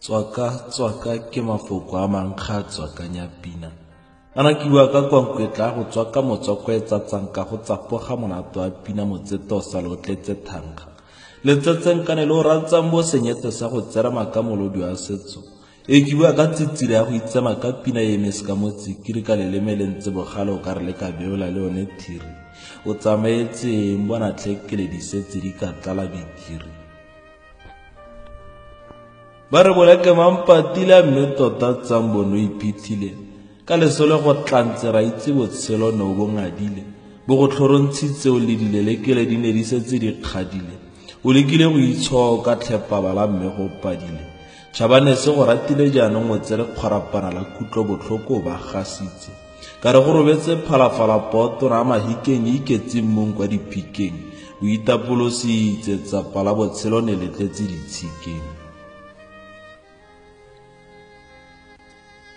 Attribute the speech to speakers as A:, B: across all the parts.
A: Tswaka tswaka ke mafoko a mankga a tswakanya pina. Ana ke bua ka kwanko e tla go tswaka motswako e tsatsang ka go tsapoga monate wa pina motsete o sale o tletse thankga. Letsetsenkane le o rantsang bo senyetse sa go tserema ka molodi wa setso. E ke bua ka tsitsile ya go itsema ka pina e eme seka motsikiri ka leleme le ntse bogale o ka re le ka beola le yone thiri. O tsamaetseng bona tlhekele di setse di ka tlala bikiri. Ba re boleke mampatile mme tota tsang bono iphitlhile. Ka lesole go tlantse ra itse botshelo ne o bo ngadile. Bo go tlhorontshitse o ledile le kele di ne di setse di kgadile. O lekile go itshoka tlhepabala mme go padile. Tšhabane se go ratile jaanong o tsere kgwarapana la kutlobotlhoko o ba gasitse. Ka re go robetse phalafala potona a mahikeng e iketse mmung kwa diphikeng. O itapolositse tsapa la botshelo ne le tletse ditshikeng.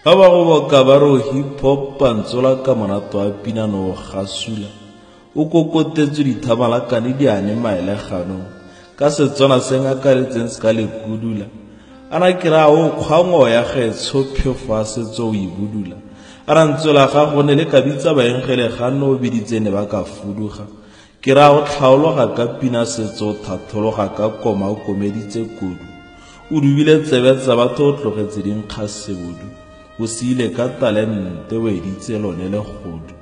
A: Ga ba go boka ba re o hip hop pantsola ka monate wa pina no o gasula. O kokotetswe dithamalakane di ane maele ganong. Ka Setswana se ngakaretseng se ka le kudula. Ana ke ra o kgwa ya gaetsho phefo a setso o e budula. Ana ntsola ga go ne le ka bitsa baengele ga nne o biditse ne ba ka fuduga. Ke ra o tlhaologa ka pina setso o thathologa ka koma o komeditse kodu. O dubile tsebe tsa batho o tlogetse dinkga sebodu. O siile ka talente o editse lone legodu.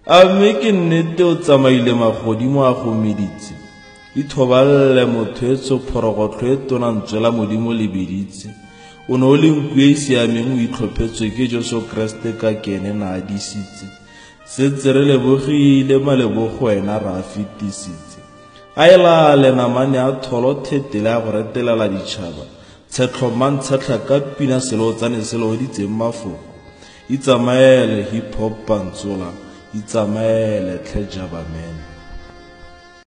A: A mme ke nnete o tsamaile magodimo a go meditse. Ithoballe motho etsho phorogotlho e tona ntswe la Modimo le biditse. O ne o le nku e e siameng o itlhophetswe ke Jesu Kreste ka ke ene na a disitse. Setse re lebogile malebogo wena ra a fetisitse. A e lale namane a tholo thetele a go retelela ditšhaba. Tshetlhomang tshetlha ka pina selotsane se looditseng mafoko. Itsamaele hip hop pantsola, itsamaele tlhe Jabba man.